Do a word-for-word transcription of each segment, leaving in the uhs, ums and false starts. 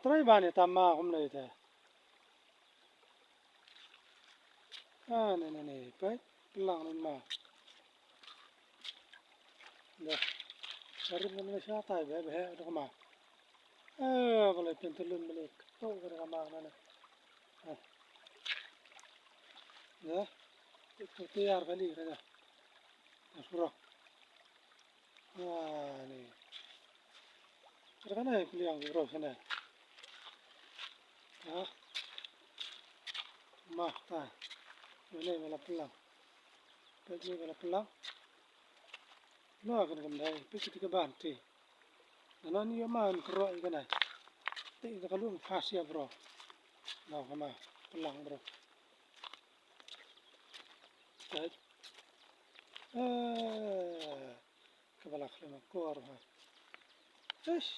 Trai ba ne tama kumne te. Ah, ne, ne, ne, peit, plang nun ma. Da. Karim nun ne sha tai be, be, da kama. Eh, balai pentelun balai. To, da kama, na, na. Ah. Da. Itu tiar kali, da. Da, surah. Ah, ni. Kane piliang bro sene. Ha? Mah ta. Mene mela pelang. Pek ni mela pelang. Lo kan kan dai. Pek kita ke banti. Nana ni yo man kro i kan dai. Ti ka lung pas ya bro. Lo kama pelang bro. Pek. Eh. Kaba la khlem akor ha. Eish.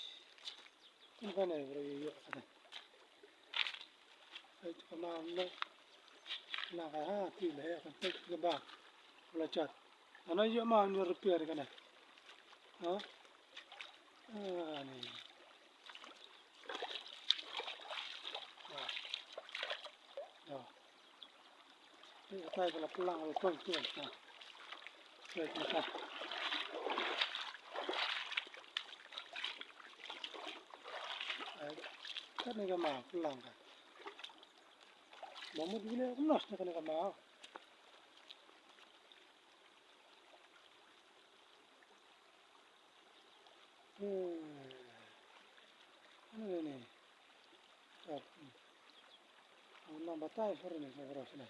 Kum kane bro ïoh ïoh kane. Eish, kama amno. Na ka ha ti le kan tek kaba. Bla chat. Ana ïoh ma amno repair kane. Ha? Ah, ni. Ya. Ya. Peit katai ba la plang la plang tuan. Ha. Peit katai. Ai, kane ka ma plang ka. Ba mut bile ka nos na kane ka ma. Hmm. Ano ne? Ap. Ang nang batai sore ne sa bro sene.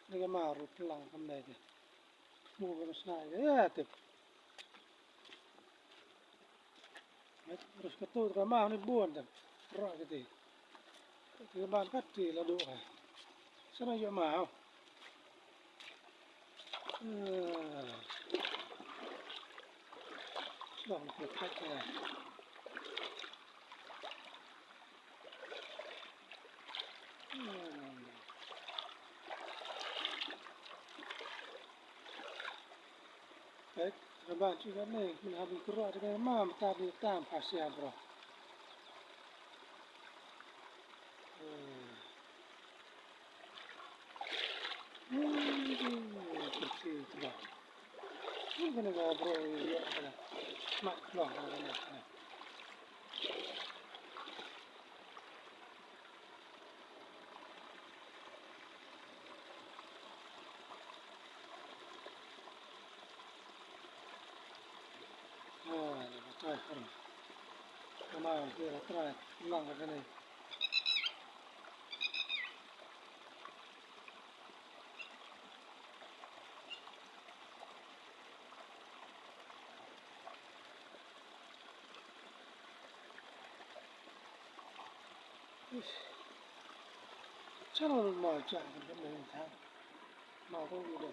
Ni ka ma ru plang kam dai te. Mu ka sna ya tip. Terus ketu ka ma ni buan te. Ro kiti. Kiti ban kati la du ka. Sana yo ma. Hmm. Long ke kat ya. Hmm. Peit, rabat juga ni, min habis keruak dengan mam tadi tam pasien bro. Hmm. Hmm, kursi tu dah. Ini kena bro, ya, kena. Mak, keluar, kena, kena, kena. Ah, try, try. Come on, here, try. Lang ka kane. Chalo ma cha kan kan ma ta. Ma ko ni da.